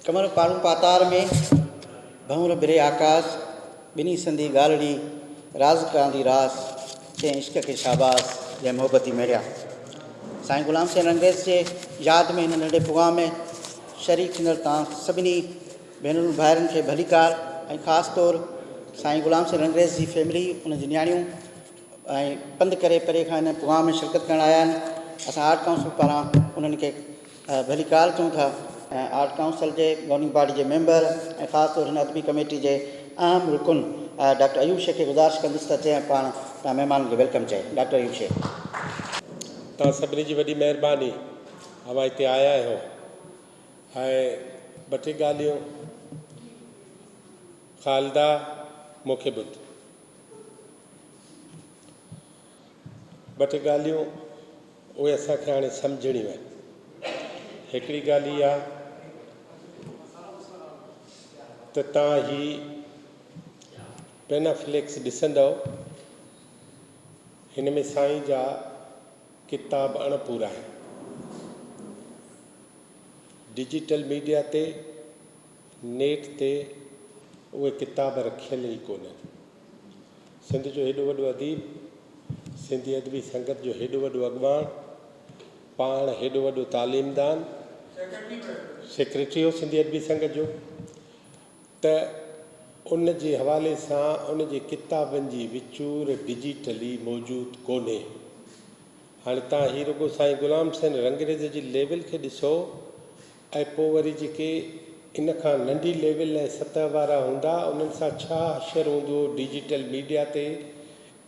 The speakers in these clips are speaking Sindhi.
ڪنور پارون پاتار ۾، ڀنور ڀري آڪاس، ٻنهي سندي ڳالهڙي، راز ڪاندي راس، تنهن عشق کي شاباس، جنهن محبتي ميڙيا. سائين غلام حسين رنگريز جي ياد ۾ هن ننڍڙي پروگرام ۾ شريڪ ٿيندڙ توهان سڀني ڀينرن ڀائرن کي ڀليڪار ۽ خاص طور سائين غلام حسين رنگريز جي فيملي ان جي نياڻيون ۽ پنڌ ڪري پري کان هن پروگرام ۾ شرڪت ڪرڻ آيا آهن. اسان آرٽ ڪائونسل پاران انهن کي ڀليڪار چئون ٿا ۽ آرٽ ڪائونسل جي گورننگ باڊي جي ميمبر ۽ خاص طور هن ادبي ڪميٽي جي اهم رڪن ڊاڪٽر ايوب شيخ کي گذارش ڪندس ته اچي ۽ پاڻ توهان مهمانن کي welcome چئي. ڊاڪٽر ايوب شيخ. توهان سڀني جي وڏي مهرباني اوهان هتي آيا آهيو ۽ ٻه ٽي ڳالهيون خالده مون کي ٻڌ. ٻه ٽي ڳالهيون اهي اسان کي هاڻي سمجهڻيون آهن. هڪڙي ڳالهه اها ته توهان هي پينافليڪس ڏسندؤ هن ۾ سائين جا ڪتاب اڻ پورا آهن. ڊجيٽل ميڊيا تي نيٽ تي اهي ڪتاب رکيل ئي ڪونهن. سنڌ جو هيڏو وڏو اديب، سنڌي ادبي سنگت جو هيڏو وڏو اڳواڻ، پاڻ هيڏو وڏو تعليمدان، سيڪريٽري هو سنڌي ادبي سنگت جو ته ان جي حوالي سان ان جي ڪتابن جي وچور ڊجيٽلي موجود ڪونهي. هاڻي تان هي رڳو سائين غلام حسين رنگريز جي ليول کي ڏسو ۽ پوء وري جيڪي ان کان ننڍي ليول ۽ سطح وارا هوندا انهن سان ڇا حشر هوندو ڊجيٽل ميڊيا تي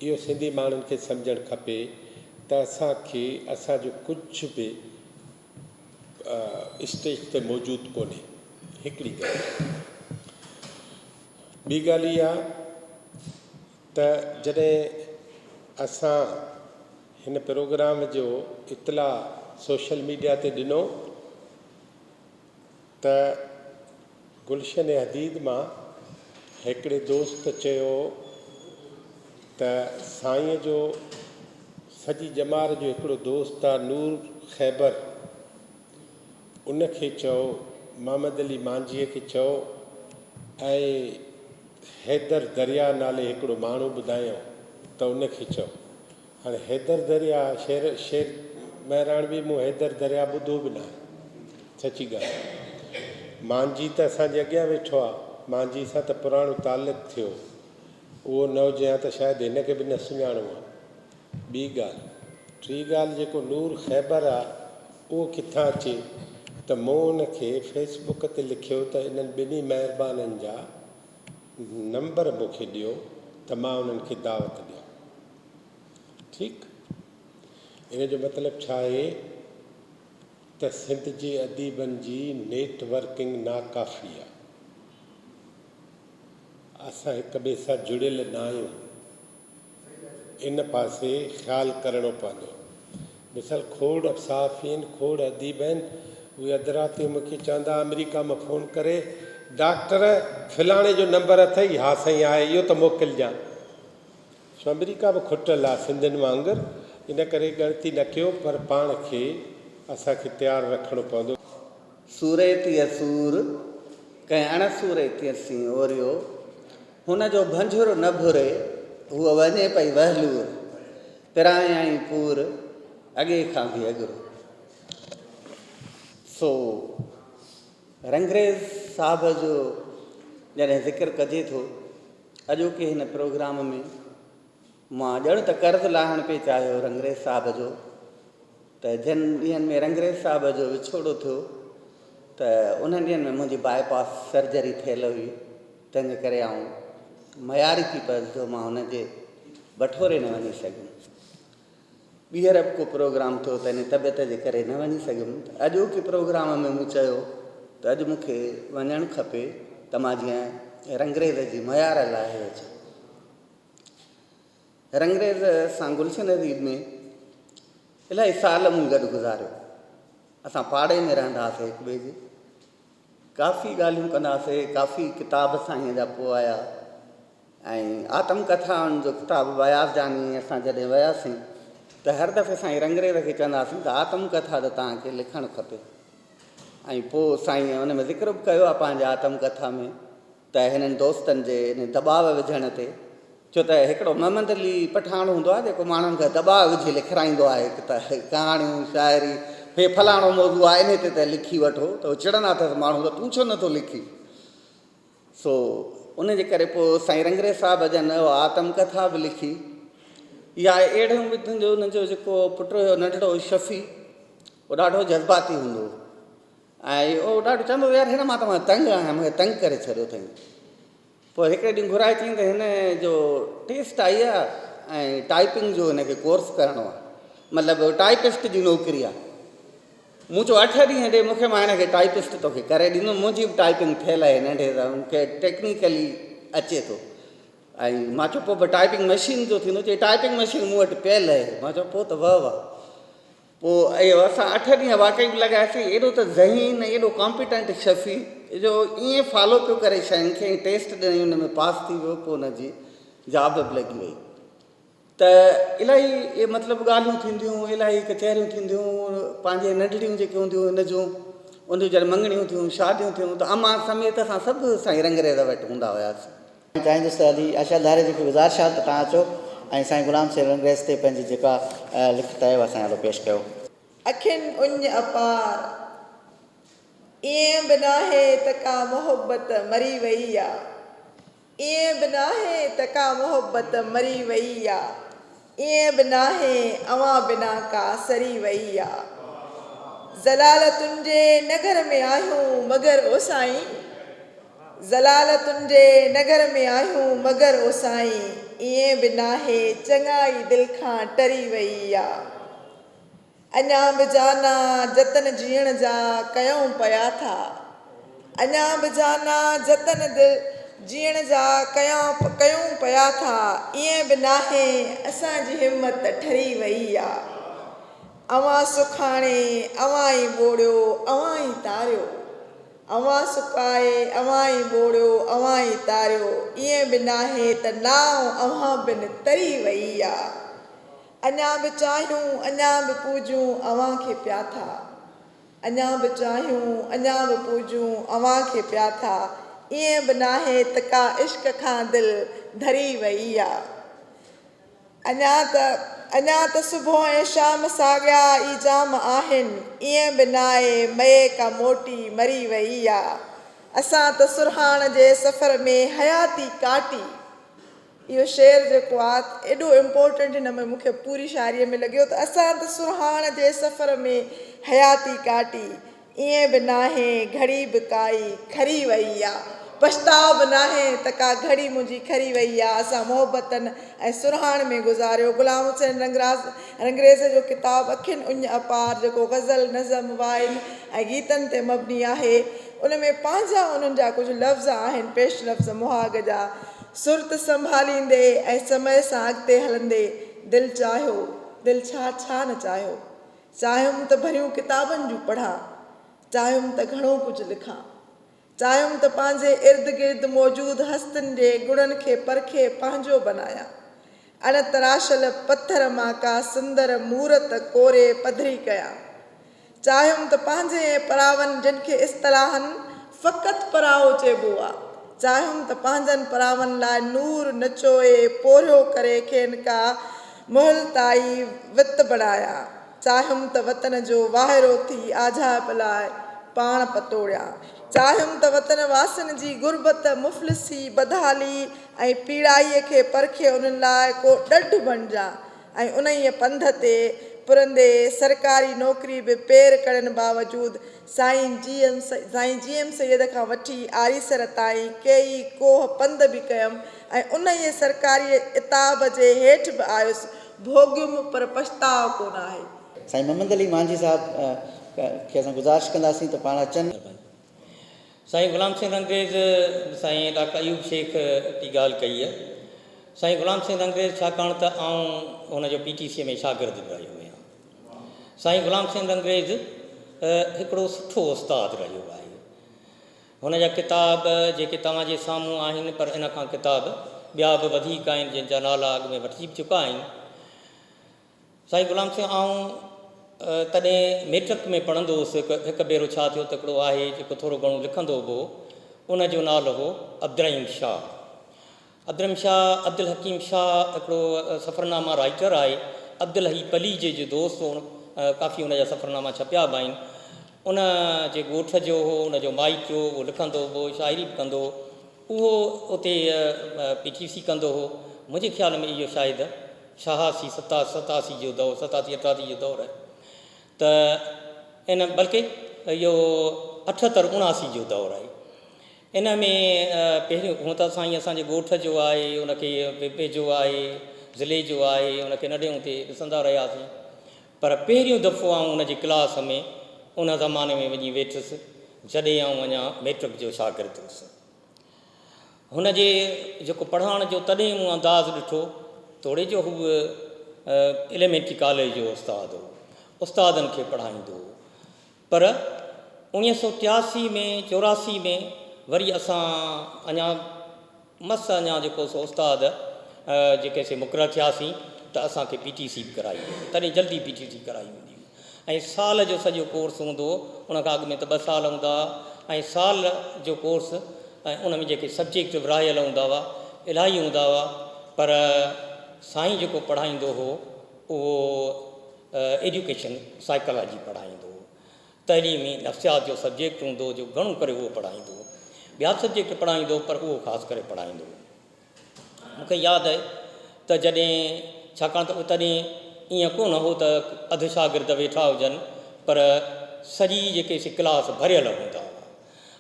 اهو سنڌي ماڻهن کي سمجهڻ کپي ته اسان کي اسان جو ڪجهه به اسٽيج تي موجود ڪونهي هڪڙي ڳالهه ٻي ڳالهه اها ته جڏهن اسان هن پروگرام جو اطلاع سوشل ميڊيا تي ڏنو ته گلشن حديد مان هڪڙي دوست چيو ته سائينء جو سڄي ڄمار جو هڪڙو دوست آ نور خيبر ان کي چئو محمد علي مانجهيء کي چئو ۽ حيدر درياء نالي هڪڙو ماڻهو ٻڌايائون ته ان کي چئو. هاڻي حيدر درياء شير شير مهراڻوي مون حيدر درياء ٻڌو به ناهي. سچي ڳالهه. مانجهي ته اسان جي اڳيان ويٺو آ. مانجهي سان ته پراڻو تعلق ٿيو. اهو نه هجي ها ته شايد هن کي به نه سڃاڻون ها. ٻي ڳالهه. ٽي ڳالهه جيڪو نور خيبر آ اهو ڪٿان اچي ته مون ان کي فيس بڪ تي لکيو ته انهن ٻنهي مهربانن جا نمبر مون کي ڏيو ته مان انهن کي دعوت ڏيان. ٺيڪ. ان جو مطلب ڇا آهي ته سنڌ جي اديبن جي نيٽ ورڪنگ ناڪافي آ. اسان هڪ ٻئي سان جڙيل ناهيون. ان پاسي خيال ڪرڻو پوندو. مثال کوڙ صحافي آهن، کوڙ اديب آهن، اهي اڌ رات جو مون کي چوندا آمريڪا مان فون ڪري ڊاڪٽر فلاڻي جو نمبر اٿئي؟ ها سائين آهي، اهو ته موڪلجان. سو آمريڪا به کٽل آهي سنڌين وانگر، ان ڪري ڳڻتي نه ڪيو پر پاڻ کي اسان کي تيار رکڻو پوندو. سوريتيء سور، ڪنهن اڻ سوريتيء سين اوريو. هن جو ڀنجهر نه ڀري، هوء وڃي پئي وهلور. پرايائين پور، اڳي کان به اڳرو. سو رنگريز صاحب جو جڏهن ذڪر ڪجي ٿو، اڄوڪي هن پروگرام ۾ مان ڄڻ ته قرض لاهڻ پئي چاهيو رنگريز صاحب جو ته جن ڏينهن ۾ رنگريز صاحب جو وڇوڙو ٿيو ته انهن ڏينهن ۾ منهنجي باء پاس سرجري ٿيل هئي تنهن جي ڪري آئون مياري ٿي پيس جو مان هن جي بٺوري نه وڃي سگهيم. ٻيهر به ڪو پروگرام ٿيو ته ان طبيعت جي ڪري نه وڃي سگهيم ته اڄوڪي پروگرام ۾ مون چيو ته اڄ مون کي وڃڻ کپي ته مان جيئن رنگريز جي ميار لاهي اچان. رنگريز سان گلشن حديد ۾ الاهي سال مون گڏ گذاريو. اسان پاڙي ۾ رهندا هئاسين هڪ ٻئي جي. ڪافي ڳالهيون ڪندا هئاسين، ڪافي ڪتاب سائينء جا پوء آيا ۽ آتم ڪٿائن جو ڪتاب بياض جاني اسان جڏهن وياسين ته هر دفعي سائين رنگريز کي چوندا هئاسين ته آتم ڪٿا ته توهان کي لکڻ کپي. ۽ پوء سائين ان ۾ ذڪر به ڪيو آهي پنهنجي آتم ڪٿا ۾ ته هنن دوستن جي ان دٻاء وجهڻ تي ڇو ته هڪڙو محمد علي پٺاڻ هوندو آهي جيڪو ماڻهن کان دٻاء وجهي لکرائيندو آهي ته ڪهاڻيون شاعري هي فلاڻو موضوع آهي انهي تي ته لکي وٺو ته چڙندا اٿس ماڻهو ته تون ڇو نٿو لکين سو ان جي ڪري پوء سائين رنگريز صاحب جن اها آتم ڪٿا به لکي. يا اهڙيون به تنهنجو ان جو جيڪو پٽ هيو ننڍڙو شفيع اهو ڏاڍو جذباتي هوندو هو ۽ اهو ڏاڍو چوندو هو يار هن مان ته مان تنگ آهيان مون کي تنگ ڪري ڇڏيو اٿئي. پوء هڪڙي ڏينهن گهرائي چيائين ته هن جو ٽيسٽ آئي آهي ۽ ٽائپنگ جو هن کي ڪورس ڪرڻو آهي مطلب ٽائپسٽ جي نوڪري آهي. مون چيو اٺ ڏينهن ڏي مون کي مان هن کي ٽائپسٽ توکي ڪري ڏيندم منهنجي به ٽائپنگ ٿيل آهي ننڍي ته مون کي ٽيڪنيڪلي اچي ٿو ۽ مان چيو پوء به ٽائپنگ مشين جو ٿيندو چي ٽائپنگ مشين مون وٽ پيل آهي مان چيو پوء ته واهه واهه پوء اهو اسان اٺ ڏينهن واقعي به لڳاياسين ايڏو ته ذهين ۽ ايڏو ڪامپيٽنٽ شفيع جو ائين فالو پيو ڪري شين کي ۽ ٽيسٽ ڏنائين ان ۾ پاس ٿي ويو پوء ان جي جاب به لڳي وئي ته الاهي اهي مطلب ڳالهيون ٿينديون الاهي ڪچهريون ٿينديون پنهنجي ننڍڙيون جيڪي هونديون هن جون ان جون جڏهن مڱڻيون ٿيون شاديون ٿيون ته امان سميت اسان سڀ سائين رنگريز وٽ هوندا هياسين. چاهيندس ته علي ارشاد ڌاريجي کي گذارش آهي ته توهان اچو ۽ سائين غلام حسين رنگريز تي پنهنجي جيڪا لکت آهي اها اسان جي آڏو پيش ڪيو. اکين اڃ اپار. ائين به ناهي ته ڪا محبت مري وئي آ. ائين به ناهي ته ڪا محبت مري وئي آ. ائين به ناهي اوهان بنا ڪا سري وئي آ. ذلالتن جي نگر ۾ آهيون مگر او سائين. ذلالتن جي نگر ۾ آهيون مگر او سائين. ائين به ناهي چڱائي دل کان ٽري وئي آ. اڃا به جانا جتن جيئڻ جا ڪيون پيا ٿا. اڃا به جانا جتن دل جيئڻ جا ڪيون پيا ٿا. ائين به ناهي اسان جي همت ٺري وئي آ. اوهان سکاڻي اوهان ئي ٻوڙيو اوهان ئي تاريو. اوهان سڪائي اوهان ئي ٻوڙيو اوهان ئي تاريو. ائين به ناهي ته نانء اوهان بن تري وئي آ. اڃا به چاهيون اڃا به پوڄون اوهان کي پيا ٿا اڃا به چاهيون اڃا به پوڄون اوهان کي پيا ٿا ائين به ناهي ته ڪا عشق کان دل ڌري وئي آ اڃا ته اڃا ته صبح ۽ شام ساڳيا ئي جام آهن ائين به ناهي مئي ڪا موٽي مري وئي آ اسان ته سرهاڻ جي سفر ۾ حياتي ڪاٽي اهو شعر جيڪو آ ايڏو امپورٽنٽ هن ۾ مون کي پوري شاعريء ۾ لڳيو ته اسان ته سرهاڻ جي سفر ۾ حياتي ڪاٽي ائين به ناهي گهڙي به ڪائي کري وئي آ پڇتاء به ناهي ته ڪا گهڙي منهنجي کري وئي آ اسان محبتن ۽ سرهاڻ ۾ گذاريو غلام حسين رنگراز رنگريز جو ڪتاب اکين اڃ اپار جيڪو غزل نظم وائين ۽ گيتن تي مبني آهي ان ۾ پنهنجا انهن جا ڪجهه لفظ آهن پيش لفظ مهاڳ جا سرت سنڀاليندي ۽ سمي سان اڳتي هلندي دل چاهيو، دل ڇا ڇا نه چاهيو. چاهيم ته ڀريون ڪتابن جون پڙهان. چاهيم ته گهڻو ڪجهه لکان. چاهيم ته پنهنجي ارد گرد موجود هستين جي گڻن کي پرکي پنهنجو بنايان. اڻ تراشيل پٿر مان ڪا سندر مورت ڪوري پڌري ڪيان. چاهيم ته پنهنجي ۽ پراون جن کي اصطلاحاً فقط پرائو چئبو آ، چاهيم ته پنهنجن پراون لاء نور نچوئي پورهيو ڪري کين ڪا مهلتائي وت بڻايان. چاهيم ته وطن جو واهرو ٿي آجهائپ لاء پاڻ پتوڙيان. چاهيم ته وطن واسين جي غربت، مفلسي، بدحالي ۽ پيڙائيء کي پرکي انهن لاء ڪو ڏڍ بڻجان. ۽ انهيء پنڌ تي پرندي سرڪاري نوڪري به پير ڪڙين باوجود سائين جي ايم سائين جي ايم سيد کان وٺي آريسر تائين ڪيئي ڪوهه پنڌ به ڪيم ۽ انهيء سرڪاري عتاب جي هيٺ به آيس، ڀوڳيم پر پڇتاء ڪونه آهي. سائين محمد علي مانجهي صاحب کي اسان گذارش ڪنداسين ته پاڻ اچن. سائين غلام حسين رنگريز سائين ڊاڪٽر ايوب شيخ جي ڳالهه ڪئي آهي. سائين غلام حسين رنگريز ڇاڪاڻ ته آئون هن جو پي ٽي سي ۾ شاگرد به رهيو آهيان. سائين غلام حسين رنگريز هڪڙو سٺو استاد رهيو آهي. هن جا ڪتاب جيڪي توهان جي سامهون آهن پر ان کان ڪتاب ٻيا به وڌيڪ آهن جن جا نالا اڳ ۾ وٺجي به چڪا آهن. سائين غلام حسين آئون. تڏهن ميٽرڪ ۾ پڙهندو هوس. هڪ ڀيرو ڇا ٿيو ته هڪڙو آهي جيڪو ٿورو گهڻو لکندو به هو، ان جو نالو هو عبدالرحيم شاهه. عبدالرحيم شاهه، عبدالحڪيم شاهه هڪڙو سفرناما رائيٽر آهي. عبدالحئي پليجي جو دوست هو، ڪافي ان جا سفرناما ڇپيا به آهن. ان جي ڳوٺ جو هو، ان جو مائٽ هو، اهو لکندو به هو، شاعري به ڪندو هو. اهو اتي پي ٽي سي ڪندو هو. منهنجي خيال ۾ اهو شايد ڇهاسي 87 جو دور، 87 88 جو دور آهي ته ان بلڪه اهو 78 79 جو دور آهي. ان ۾ پهريون هونء ته سائين اسان جي ڳوٺ جو آهي، ان کي ويجهو آهي، ضلعي جو آهي، ان کي ننڍي هوندي ڏسندا رهياسين. پر پهريون دفعو آئون ان جي ڪلاس ۾ ان زماني ۾ وڃي ويٺس جڏهن آئون اڃا مئٽرڪ جو شاگرد هوس. هن جي جيڪو پڙهائڻ جو تڏهن مون انداز ڏٺو، توڙي جو هو ايليمينٽري ڪاليج جو استاد هو، استادن کي پڙهائيندو هو، پر 1983 ۾ 84 ۾ وري اسان اڃا مس اڃا جيڪو سو استاد جيڪي سي مقرر ٿياسين ته اسان کي پي ٽي سي به ڪرائي وئي. تڏهن جلدي پي ٽي سي ڪرائي ويندي هئي ۽ سال جو سڄو ڪورس هوندو هو. ان کان اڳ ۾ ته ٻه سال هوندا هئا ۽ سال جو ڪورس ۽ ان ۾ جيڪي سبجيڪٽ ورهايل هوندا هئا الاهي هوندا هئا، پر سائين جيڪو پڙهائيندو هو اهو ايجوڪيشن سائيڪالاجي پڙهائيندو هو. تعليمي نفسيات جو سبجيڪٽ هوندو هو جو گهڻو ڪري اهو پڙهائيندو هو. ٻيا به سبجيڪٽ پڙهائيندو هو پر اهو خاص ڪري پڙهائيندو هو. مون کي ياد آهي ته جڏهن ڇاڪاڻ ته تڏهن ائين ڪونه هو ته اڌ شاگرد ويٺا هجن پر سڄي جيڪي سي ڪلاس ڀريل هوندا هئا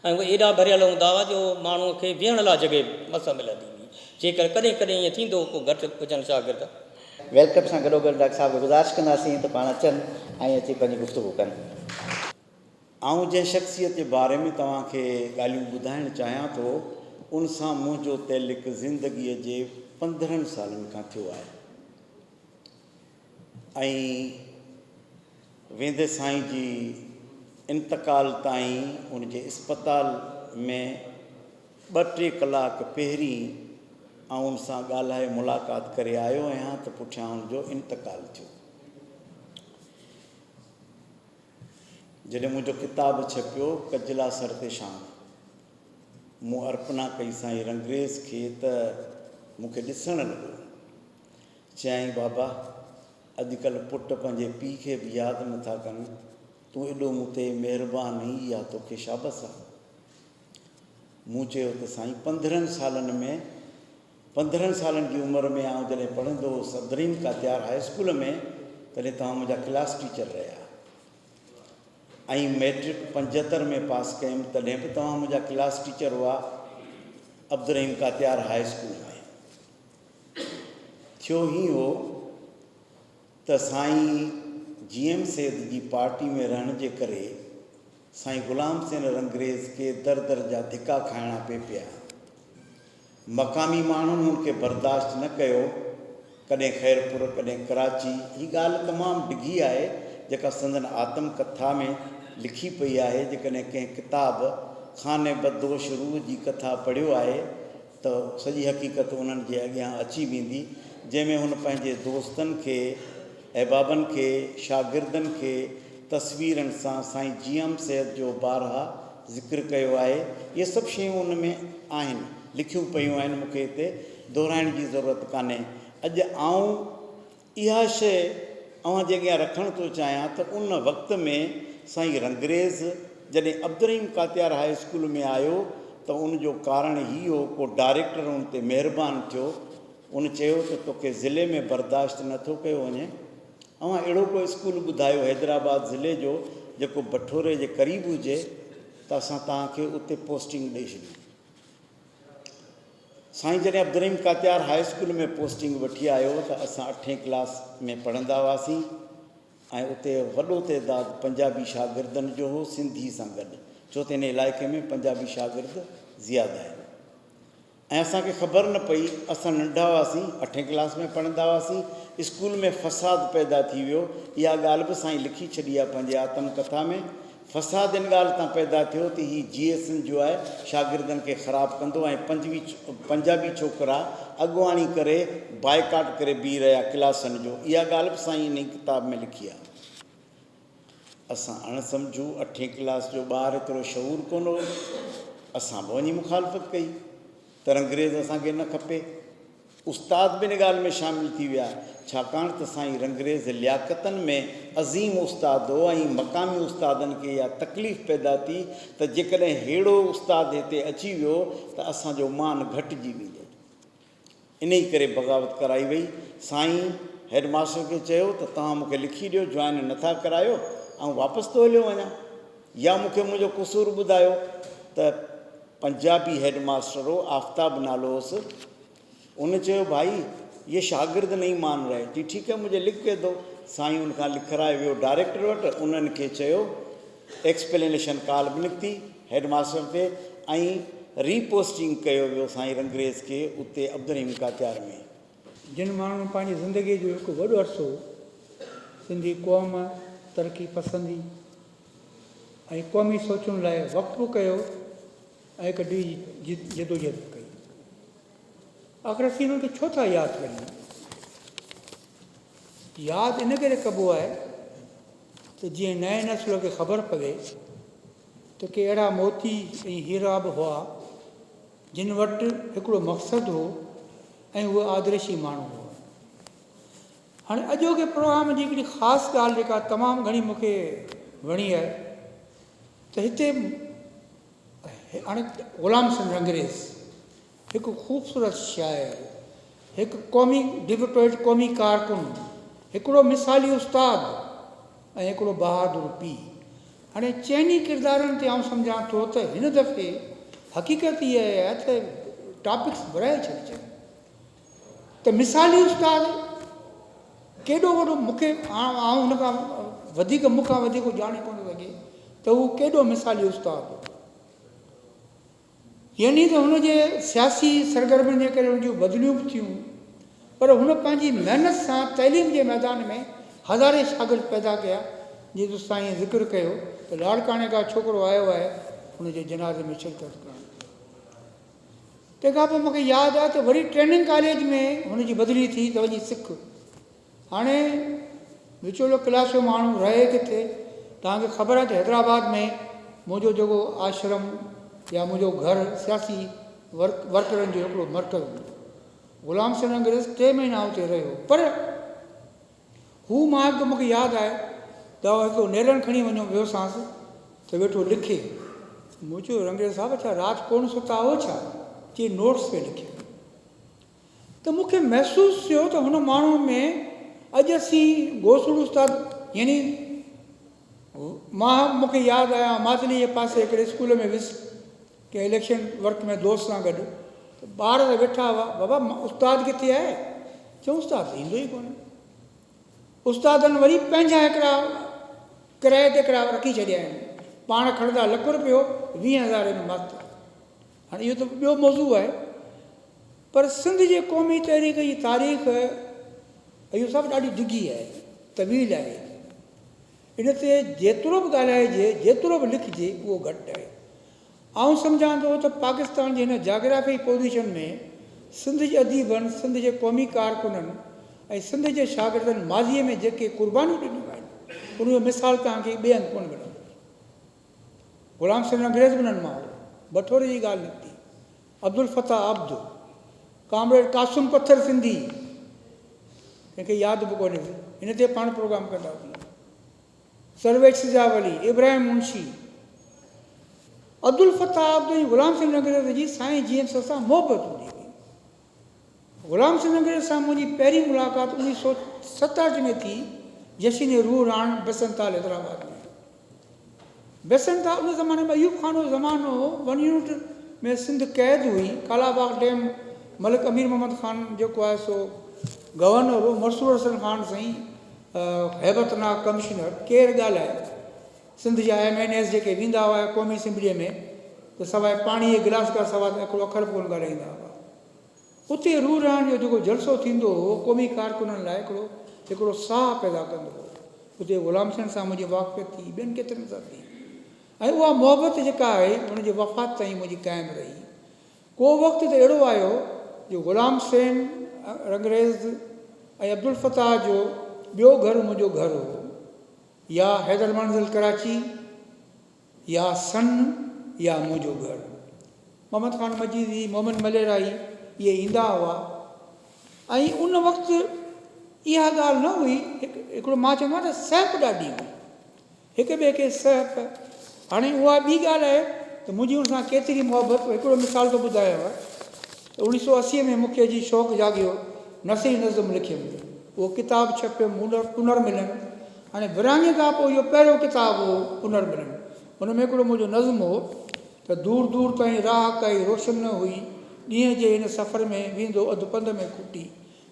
۽ اهي ايڏا ڀريل هوندا هئا جو ماڻهوء کي ويهڻ لاء جڳهه مس ملندي هئي. جيڪر ڪڏهن ڪڏهن ائين ٿيندو هو ڪو گهٽ هجن شاگرد. Welcome سان گڏوگڏ ڊاڪٽر صاحب کي گذارش ڪنداسين ته پاڻ اچن ۽ اچي پنهنجي گفتگو ڪن. آئون جنهن شخصيت جي باري ۾ توهان کي ڳالهيون ٻڌائڻ چاهيان ٿو، ان سان منهنجو تعلق زندگيء جي 15 سالن کان ٿيو آهي ۽ ويندي سائين جي انتقال تائين ان جي اسپتال ۾ ٻه ٽي ڪلاڪ پهرين آئون ان سان ڳالهائي ملاقات ڪري آيو آهيان ته پٺيان ان جو انتقال ٿيو. جڏهن منهنجو ڪتاب ڇپيو ڪجلا سر تي شان مون ارپنا ڪئي سائين رنگريز کي ته مون کي ڏسڻ لڳو. چيائين بابا اڄڪلهه پٽ پنهنجي پيء کي به ياد نه ٿا ڪن، تون ايڏو مون تي مهربان آهين اها توکي شابس آ. مون چيو ته سائين 15 سالن ۾ 15 سالن جي عمر ۾ آئون جڏهن پڙهندو هوس عبدالرحيم ڪاتيار هاء اسڪول ۾ تڏهن توهان منهنجا ڪلاس ٽيچر رهيا ۽ مئٽرڪ 75 ۾ پاس ڪيم تڏهن به توهان منهنجا ڪلاس ٽيچر هئا عبدالرحيم ڪاتيار هاء اسڪول ۾. ٿيو هيئن هو ته سائين جي ايم سيد جي پارٽي ۾ رهڻ جي ڪري سائين غلام حسين رنگريز کي در در جا ڌڪا کائڻا پئي پيا. مقامي ماڻهن هن کي برداشت نه ڪيو. ڪڏهن خيرپور، ڪڏهن ڪراچي. هي ڳالهه تمام ڊگهي آهي، جيڪا سندن آتم ڪٿا ۾ لکي پئي آهي. جيڪڏهن ڪنهن ڪتاب خانه بدوش روح جي ڪٿا پڙهيو آهي ته سڄي حقيقت انهن جي اڳيان اچي ويندي، جنهن ۾ هن پنهنجي دوستن کي، احبابن کي، شاگردن کي تصويرن سان سائين جي ايم سيد جو بارها ذڪر ڪيو آهي. اهي سڀ شيون ان ۾ آهن، لکيون پيون آهن، مون کي هتي دهرائڻ جي ضرورت ڪانهي. اڄ آئون اها شيء اوهان جي اڳيان رکڻ ٿو چاهيان ته ان وقت ۾ سائين رنگريز جڏهن عبدالرحيم ڪاتيار هاء اسڪول ۾ آيو ته ان جو ڪارڻ هي هو ڪو ڊائريڪٽر ان تي مهربان ٿيو ان چيو ته توکي ضلعي ۾ برداشت نه ٿو ڪيو وڃي اوهان اهڙو ڪو اسڪول ٻڌايو حيدرآباد ضلعي جو جيڪو بٺوري جي قريب هجي ته اسان توهان کي اتي پوسٽنگ ڏئي ڇڏيون. سائين جڏهن Abdul Rahim Katiar high school ۾ posting وٺي آيو ته اسان اٺين ڪلاس ۾ پڙهندا هئاسين ۽ اتي وڏو تعداد پنجابي شاگردن جو هو سنڌي سان گڏ ڇو ته ان علائقي ۾ پنجابي شاگرد زياده آهن ۽ اسان کي خبر نه پئي اسان ننڍا هئاسين اٺين ڪلاس ۾ پڙهندا هئاسين اسڪول ۾ فساد پيدا ٿي ويو اها ڳالهه به سائين لکي ڇڏي آهي پنهنجي آتم ڪٿا ۾ فساد ان ڳالهه تان پيدا ٿيو ته هي جي ايس اين جو آهي شاگردن کي خراب ڪندو ۽ پنجوي پنجابي ڇوڪرا اڳواڻي ڪري بائيڪاٽ ڪري بيهي رهيا ڪلاسن جو اها ڳالهه به سائين انهي ڪتاب ۾ لکي آهي. اسان اڻ سمجهو، اٺين ڪلاس جو ٻار ايترو شعور ڪونه هو، اسان به وڃي مخالفت ڪئي ته رنگريز اسان کي نه کپي. استاد به ان ڳالهه ۾ شامل ٿي ويا، ڇاڪاڻ ته سائين رنگريز لياقتن ۾ عظيم استاد هو ۽ مقامي استادن کي اها تڪليف پيدا ٿي ته جيڪڏهن ههڙو استاد هتي اچي ويو ته اسان جو مان گهٽجي ويندو. انهي ڪري بغاوت ڪرائي وئي. سائين هيڊ ماستر کي چيو ته توهان مون کي لکي ڏيو جوائن نه ٿا ڪرايو آئون واپس ٿو هليو وڃان يا مون کي منهنجو قصور ٻڌايو ته پنجابي هيڊ ماستر هو آفتاب نالو هوس ان چيو ڀائي يه شاگرد نهين مان رهي چي ٺيڪ هي مجهي لک ڪي دو سائين ان کان لکرائي ويو ڊائريڪٽر وٽ انهن کي چيو ايڪسپلينيشن ڪال به نڪتي هيڊ ماستر تي ۽ ري پوسٽنگ ڪيو ويو سائين رنگريز کي اتي عبدالرحيم ڪاتيار ۾. جن ماڻهن پنهنجي زندگيء جو هڪ وڏو عرصو سنڌي قوم، ترقي پسندي ۽ قومي سوچن لاء وقف ڪيو ۽ هڪ ڊگهي جدوجهد به ڪئي. آخر اسين انهن کي ڇو ٿا ياد ڪريون؟ ياد ان ڪري ڪبو آهي ته جيئن نئين نسل کي خبر پوي ته ڪي اهڙا موتي ۽ هيرا به هئا جن وٽ هڪڙو مقصد هو ۽ اهي آدرشي ماڻهو هئا. هاڻي اڄوڪي پروگرام جي هڪڙي خاص ڳالهه جيڪا تمام گهڻي مون کي وڻي آهي ته هتي هاڻي غلام حسين رنگريز هڪ خوبصورت شاعر، هڪ قومي ڊيوٽوئيٽ قومي ڪارڪن، هڪڙو مثالي استاد ۽ هڪڙو بهادر پيء. هاڻي چئني ڪردارن تي آئون سمجهان ٿو ته هن دفعي حقيقت اها آهي ته ٽاپڪس ورهائي ڇڏجن ته مثالي استاد ڪيڏو وڏو مون کي آئون هن کان وڌيڪ مون کان وڌيڪ ڄاڻي ڪونه ٿو سگهي ته هو ڪيڏو مثالي استاد هو. يعني ته هن جي سياسي سرگرمين جي ڪري هن جون بدليون به ٿيون پر هن پنهنجي محنت سان تعليم جي ميدان ۾ هزارين شاگرد پيدا ڪيا جيئن ته سائين ذڪر ڪيو ته لاڙڪاڻي کان ڇوڪرو آيو آهي هن جي جنازي ۾ شرڪت ڪرڻ تنهن کان پوء مون کي ياد آهي ته وري ٽريننگ ڪاليج ۾ هن جي بدلي ٿي ته وڃي سک هاڻي وچولو ڪلاس جو ماڻهو رهي ڪٿي؟ توهان کي خبر آهي ته حيدرآباد ۾ منهنجو جيڪو آشرم يا منهنجو گهر سياسي ورڪرن جو هڪڙو مرڪز هوندو هو. غلام حسين انگريز ٽي مهينا اتي رهيو پر هو مان هڪ مون کي ياد آهي ته آئون هڪ نيرن کڻي وڃو ويوسانس ته ويٺو لکي. مون چيو رنگريز صاحب ڇا رات ڪونه ستا آهيو ڇا؟ چي نوٽس پئي لکيم. ته مون کي محسوس ٿيو ته هن ماڻهوء ۾ اڄ اسين گوسڙو استاد يعني مان مون کي ياد آيا ماتلي جي پاسي هڪڙي اسڪول ۾ ويس ڪنهن اليڪشن ورڪ ۾ دوست سان گڏ ته ٻار ته ويٺا هئا بابا استاد ڪٿي آهي چيو استاد ته ايندو ئي ڪونهي استادن وري پنهنجا هڪڙا ڪرايي تي هڪڙا رکي ڇڏيا آهن پاڻ کڻندا لک روپيو ويهه هزار ۾ ماستر هاڻي اهو ته ٻيو موضوع آهي پر سنڌ جي قومي تحريڪ جي تاريخ اهو صاحب ڏاڍي ڊگهي آهي، طويل آهي. ان تي جيترو به ڳالهائجي، جيترو به لکجي اهو گهٽ آهي. آئون سمجهان ٿو ته پاڪستان جي هن جاگرافيائي پوزيشن ۾ سنڌ جي اديبن، سنڌ جي قومي ڪارڪنن ۽ سنڌ جي شاگردن ماضيء ۾ جيڪي قربانيون ڏنيون آهن، ان جو مثال توهان کي ٻئي هنڌ ڪونه ملندو. غلام حسين انگريز به انهن مان هو. بٺوري جي ڳالهه نڪتي. عبدالفتاح عبد، ڪامريڊ قاسم پٿر سنڌي، ڪنهن کي ياد به ڪونهي، هن تي پاڻ پروگرام ڪندا هئاسين. سرويچ سجاولي، ابراهيم منشي، عبدالفتاح عبد ۽ غلام حسين انگريز جي سائين جي ايم سان محبت هوندي هئي. غلام حسين انگريز سان منهنجي پهرين ملاقات 1967 ۾ ٿي جشن روح رهاڻ بسنتال حيدرآباد ۾. بسنتال ان زماني ۾ ايوب خان جو زمانو هو، ون يونٽ ۾ سنڌ قيد هئي، ڪالاباغ ڊيم ملڪ امير محمد خان جيڪو آهي سو گورنر هو، منصور حسن خان سائين هيبتناڪ ڪمشنر، ڪير ڳالهائي، سنڌ جا ايم اين ايز جيڪي ويندا هئا قومي اسيمبليء ۾ ته سواء پاڻي جي گلاس کان سواء ته هڪڙو اکر به ڪونه ڳالهائيندا هئا. اتي روح رهاڻ جو جيڪو جلسو ٿيندو هو، قومي ڪارڪنن لاء هڪڙو هڪڙو ساهه پيدا ڪندو هو. اتي غلام حسين سان منهنجي واقفيت ٿي، ٻين ڪيترن سان ٿي ۽ اها محبت جيڪا آهي ان جي وفات تائين منهنجي قائم رهي. ڪو وقت ته اهڙو آيو جو غلام حسين رنگريز ۽ عبدالفتاح جو ٻيو گهر منهنجو گهر هو. يا حيدر منزل ڪراچي يا سن يا منهنجو گهر. محمد خان مجيدي، مومن مليرائي اهي ايندا هئا ۽ ان وقت اها ڳالهه نه هئي، هڪڙو مان چوندو آهيان ته سهپ ڏاڍي هئي. هڪ ٻئي کي سهپ. هاڻي اها ٻي ڳالهه آهي ته منهنجي ان سان ڪيتري محبت، هڪڙو مثال ٿو ٻڌايانو ته اوڻيهه سو 80 ۾ مون کي جي شوق جاڳيو نثري نظم لکيم، اهو ڪتاب ڇپيم پنر ملن. هاڻي ورهاڱي کان پوء اهو پهريون ڪتاب هو پنر ملن. ان ۾ هڪڙو منهنجو نظم هو ته دور دور تائين راهه ڪائي روشن نه هئي، ڏينهن جي هن سفر ۾ ويندو اڌ پنڌ ۾ کٽي،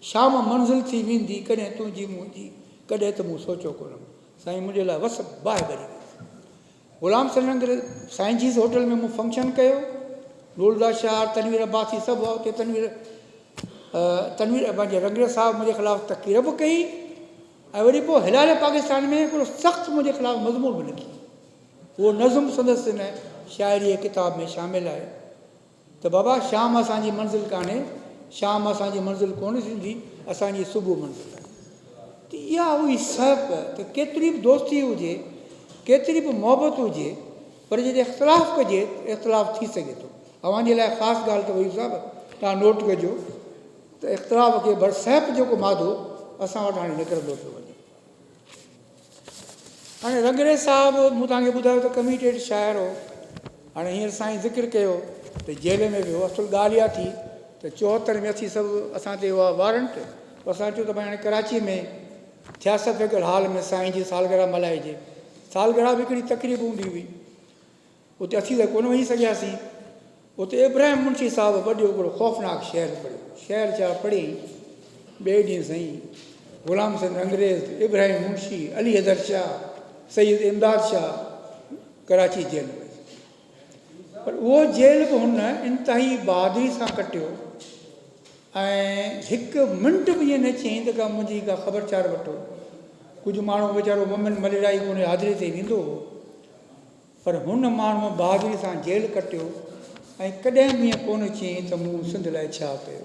شام منزل ٿي ويندي ڪڏهن تنهنجي منهنجي، ڪڏهن ته مون سوچيو ڪونه. سائين منهنجي لاء وس باهه ٻري وئي. غلام سرنگ سائين جيز هوٽل ۾ مون فنڪشن ڪيو. نورالهديٰ شاهه، تنوير عباسي سڀ هئا اتي. تنوير تنوير پنهنجي رنگريز صاحب منهنجي خلاف تقرير به ڪئي ۽ وري پوء هلال پاڪستان ۾ هڪڙو سخت منهنجي خلاف مضمون به لکي. اهو نظم سندس هن شاعريء جي ڪتاب ۾ شامل آهي. ته بابا شام اسان جي منزل ڪانهي، شام اسان جي منزل ڪونه ٿيندي، اسان جي صبح منزل آهي. ته اها هئي سهپ ته ڪيتري به دوستي هجي، ڪيتري به محبت هجي، پر جڏهن اختلاف ڪجي ته اختلاف ٿي سگهي ٿو. اوهان جي لاء خاص ڳالهه ته وحيد صاحب توهان نوٽ ڪجو ته اختلاف کي بر سهپ جيڪو مادو اسان وٽ هاڻي نڪرندو پيو وڃي. هاڻي رنگريز صاحب مون توهان کي ٻڌايو ته ڪميٽيڊ شاعر هو. هاڻي هينئر سائين ذڪر ڪيو ته جيل ۾ به هو. اصل ڳالهه اها ٿي ته 74 ۾ اسين سڀ اسان تي هئا وارنٽ پوء اسان چيو ته ڀائي هاڻي ڪراچي ۾ ٿياسافيڪل هال ۾ سائين جي سالگرهه ملهائجي. سالگرهه به هڪڙي تقريب هوندي هئي. اتي اسين ته ڪونه وڃي سگهياسين. اتي ابراهيم منشي صاحب وڏو هڪڙو خوفناڪ شعر پڙهيو. شعر ڇا پڙهيائين، ٻئي ڏينهن سائين غلام حسين رنگريز، ابراهيم منشي، علي حيدر شاهه، سيد امداد شاهه ڪراچي جيل ۾ ويس. پر اهو جيل به هن انتهائي بهادري سان ڪٽيو ۽ هڪ منٽ به ائين نه چيائين ته ڪا منهنجي ڪا خبر چار وٺو. ڪجهه ماڻهو ويچارو مومن مليرائي به ان جي حاضري تي ويندو هو. پر هن ماڻهوء بهادري سان جيل ڪٽيو ۽ ڪڏهن به ائين ڪونه چيائين ته مون سنڌ لاء ڇا ڪيو.